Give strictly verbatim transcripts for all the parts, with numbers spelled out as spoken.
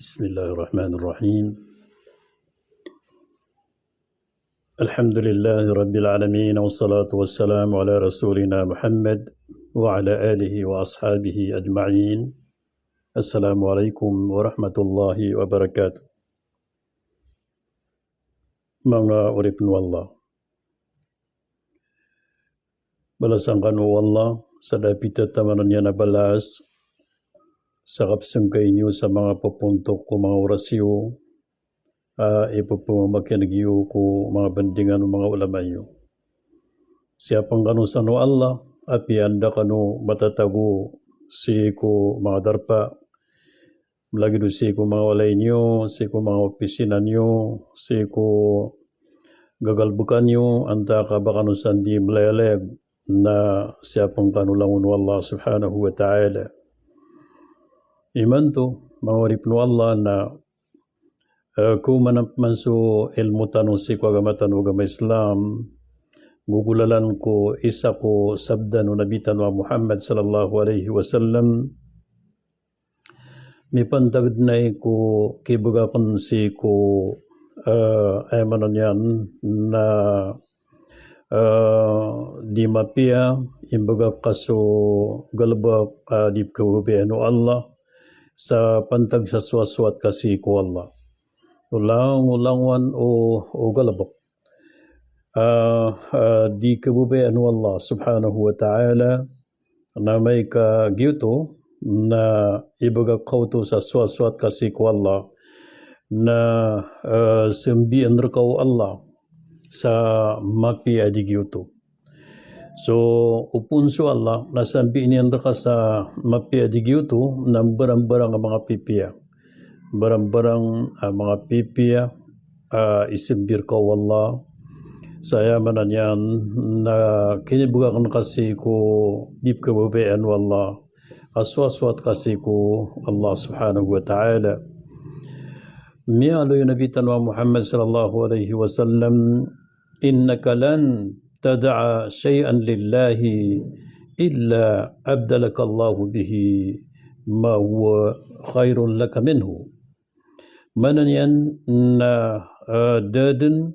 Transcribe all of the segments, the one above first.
بسم الله الرحمن الرحيم. الحمد لله رب العالمين، والصلاة والسلام على رسولنا محمد وعلى آله وأصحابه أجمعين. السلام عليكم ورحمة الله وبركاته. Manga oripn o Allah. Balasan kano o Allah sa da pithataman iyan a balas sa kapsangkai niyo sa manga popontok ko manga oras iyo, a, ipphamakin'g iyo ko manga bandingan o manga ulama iyo. Siyapn kano san o Allah, apiya anda kano matatago sii ko manga darpa, lagid o sii ko manga walay niyo, sii ko manga opisina niyo, sii ko gagalbka niyo, antaa ka ba kano san di mlayalayag, na siyapn kano langon o Allah subhanahu wa ta'ala. Imanto, manga oripn o Allah, na, eh, ko manamp man so ilmo tano sii ko agama tano a agama Islam, gogolalan ko isa ko sabda o Nabi tano a Muhammad sallallahu alaihi wasallam, mipantag dn ai ko kibgakn sii ko, eh, aya maana niyan na, eh, di mapiya, imbgak ka so galbk, eh, di pkhababayaan o Allah, sa pantag sa sowasowat ka sii ko Allah. O langowan o, o galbk a, a, di khababayaan o Allah subhanahu wa ta'ala, na amay ka giyoto, na ibgak ka oto sa sowasowat ka sii ko Allah, na, a, sambian rka o Allah sa mapiya a di giyoto. So, o phoon so Allah, na sambian iyan rka sa mapiya a di giyoto, na mbarangbarang a manga pipiya. Mbarangbarang a manga pipiya a isambi rka o Allah. Sa aya maana niyan na kinibgakn ka sii ko di pkhababayaan o Allah, a sowasowat ka sii ko Allah subhanahu wa ta'ala. Miyaaloy o Nabi tano a Muhammad sallallahu alaihi wasallam, "Innaka lan tada'a shay'an lillahi illa abdalaka Allahu bihi ma huwa khairun laka minhu." Maana niyan na, eh, da dn,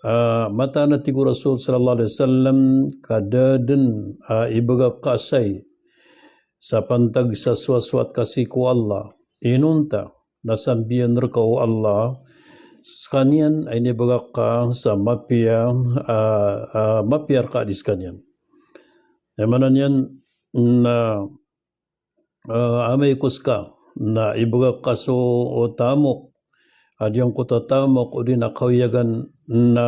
eh, mataan a tig o Rasul sallallahu alaihi wasallam, ka da dn, eh, ibgak ka a shay sa pantag sa sowasowat ka sii ko Allah. Inonta na sambian rka o Allah skaniyan a inibgak ka sa mapiya, a, a, mapiya rka a di skaniyan. Aya maana niyan na, a, amay ko ska na ibgak ka so, o, tamok a giyangkoto a tamok odi na kawiyagan na,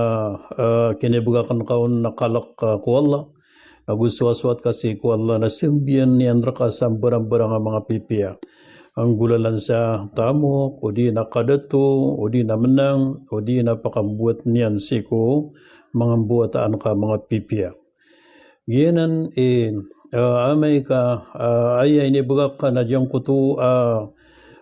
a, kinibgakn ka on na kalk ka ko Allah, ago sowasowat ka sii ko Allah, na sambian iyan rka sa mbarangbarang a manga pipiya. Anggolalan sa tamok, odi na kadato, odi na mnang, odi na pakambowat niyan sii ko manga mbowataan ka manga pipiya. Giyanan i, a, amay ka, a, aya inibgak ka na giyangkoto a,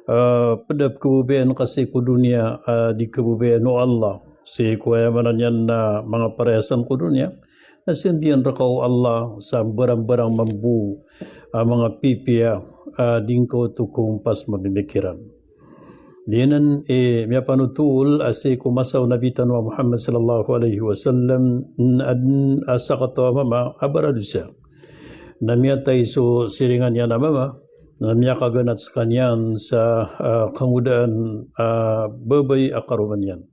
a, pd a pkhababayaan ka sii ko doniya, a, di khababayaan o Allah sii ko aya maana niyan na manga parahiyasan ko doniya, na sambian rka o Allah sa mbarangbarang mambo a manga pipiya a di ngka oto khampas mamimikiran. Giyanan i miyapanothol a sii ko masa o Nabi tano a Muhammad sallallahu alaihi wasallam, na adn a sakataw a mama a baradosa. Na miyatay so siringan iyan a mama, na miyakaganat skaniyan sa, a, kangodaan a babay a karoma niyan.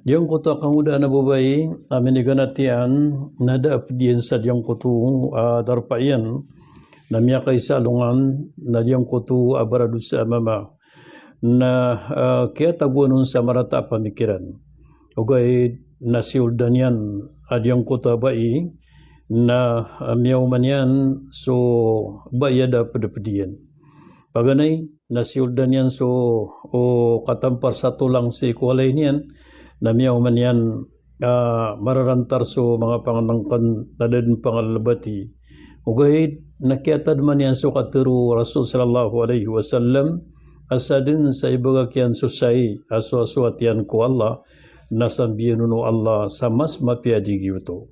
Giyangkoto a kangodaan a babay a miniganat iyan na da a pd iyan sa giyangkoto a darpa iyan, na miyakaisa a alongan, na giyangkoto a baradosa a mama na, a, kiyatagoan on sa marata a pamikiran. Ogaid na sioldan iyan a giyangkoto a bai na, a, miyaoma niyan so bai a da a pd a pd iyan. Paganay na sioldan iyan so, o, katampar sa tolang sii ko walay niyan, na miyaoma niyan, a, mararantar so manga pangnngkn na da dn pangalbati. Ogaid na kiyatadman iyan so katharo o Rasul sallallahu alaihi wasallam, a sadn sa ibgak iyan so shay a sowasowat iyan ko Allah, na sambian on o Allah sa mas mapiya a di giyoto.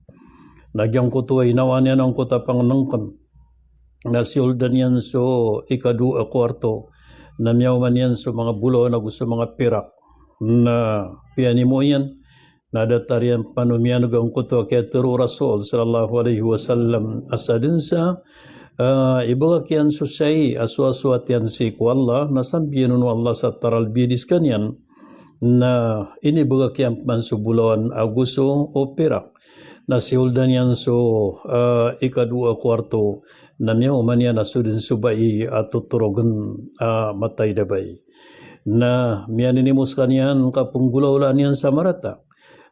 Na giyangkoto a inawaan iyan angkoto a pangnngkn na sioldan iyan so ikadowa a kowarto, na miyaoma niyan so manga bolawan ago so manga pirak. Na piyanimo iyan, na datar iyan pman o miyaneg angkoto a kiyatharo o Rasul sallallahu alaihi wasallam a sadn sa, ah, ibagak iyan so shayi a sowasowat iyan sii ko Allah, na sambiyan on o Allah sa taralbi di skaniyan. Na inibagak iyan pman so bolawan ago so, o, pirak. Na sioldan iyan so, ah, ikadowa a kowarto, na miyaoma niyan a so dn so bai a totorogn a mataid a bai. Na miyaninimo skaniyan ka pnggolawlaan iyan sa marata.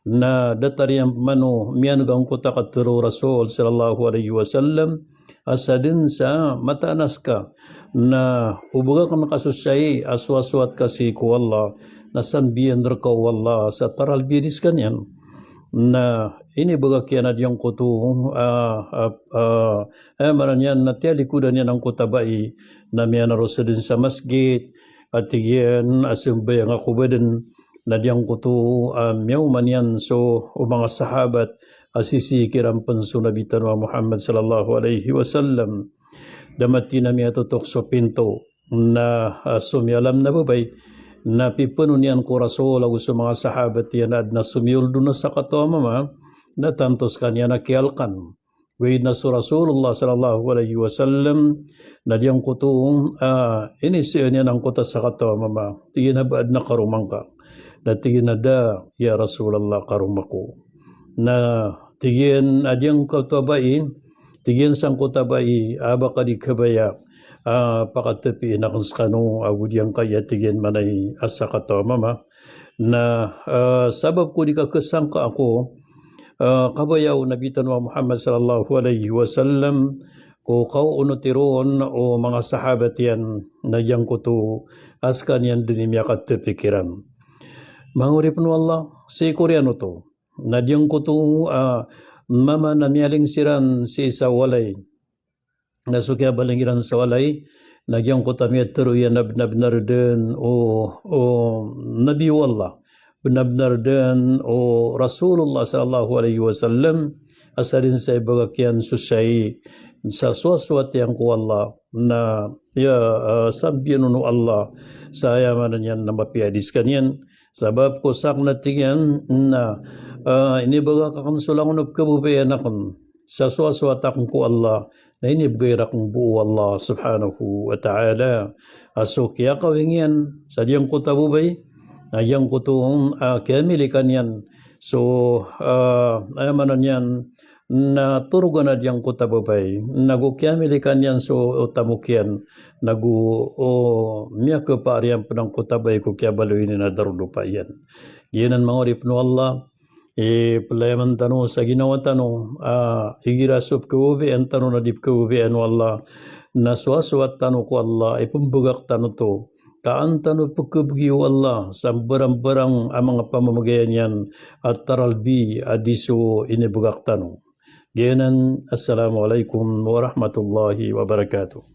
Na datar iyan pman o miyaneg angkoto a katharo o Rasul sallallahu alaihi wasallam, a sadn sa mataan a ska, na o bagakn ka so shayi a sowasowat ka sii ko Allah, na sambiyan rka o Allah sa taralbi di skaniyan. Na inibagak iyan a giyangkoto, ah, ah, ah, eh, maana niyan na tiyalikodan iyan angkoto a bai, na miyanaro sadn sa masgit, a tig iyan a sambayang ako badn, na giyangkoto, ah, miyaoma niyan so, o manga sahabat, a sisii kiran pn so Nabi tano a Muhammad sallallahu alaihi wasallam. Da mataan a miyatotok so pinto, na, ah, so miyalam na babay, na pipeno niyan ko Rasul ago so manga sahabat iyan a adn a somiyoldo na sakataw a mama, na tanto skaniyan a kiyalkan. Oway na so Rasulullah sallallahu alaihi wasallam, na giyangkoto, ah, inisii niyan angkoto a sakataw a mama. Tig iyan a ba adn a karoma ngka. Na tig iyan a da, ya Rasulullah, karoma ko. Na tig iyan a giyangkoto a bai, tig iyan sangkoto a bai, a ba ka di kabaya, ah, pakatapiin akn skano, ago giyangkaya tig iyan manay a sakataw a mama. Na, ah, sabap ko di kakasangka ako, ah, kabaya o Nabi tano a Muhammad sallallahu alaihi wasallam, ko kaoonoti ron o manga sahabat iyan, na giyangkoto a skaniyan dn i miyakatapi kiran. Manga oripen o Allah, sii ko oriyan oto. Na giyangkoto, ah, mama na miyaling siran sii sa walay. Na so kiyabaling iran sa walay, na giyangkoto a miyatharo iyan a bnar-bnar dn o, o Nabi o Allah. Bnar-bnar dn o Rasulullah sallallahu alaihi wasallam, a sadn sa ibagak iyan so shayi, sa sowasowat iyan ko Allah. Na, ya, ah, sambiyan on o Allah, sa aya maana niyan na mapiya di skaniyan. Sabap ko sakn a tig iyan, na, ah, inibagak akn so langon o pkhababayaan akn sa sowasowat akn ko Allah, na inibgay rakn bo o Allah subhanahu wa ta'ala. A so kiyakawing iyan sa giyangkoto a babay, na giyangkoto, ah, kiyamilikan iyan so, ah, aya maana niyan, na torogan a giyangkoto a babay, nago kiyamilikan iyan so tamok iyan, nago, o, miyakapar iyan pn angkoto a bai ko kiyabaloy niyan a darodopa iyan. Giyanan manga oripen o Allah, i pelayaman tano sa ginawa tano, ah, igira so pkhababayaan tano na di pkhababayaan o Allah, na sowasowat tano ko Allah, ipmbagak tano oto. Ka an tano pkhabgi o Allah sa mbarang-barang a manga pamamagaya niyan a taralbi a di so inibagak tano. Giyanan, assalamu alaikum warahmatullahi wabarakatuh.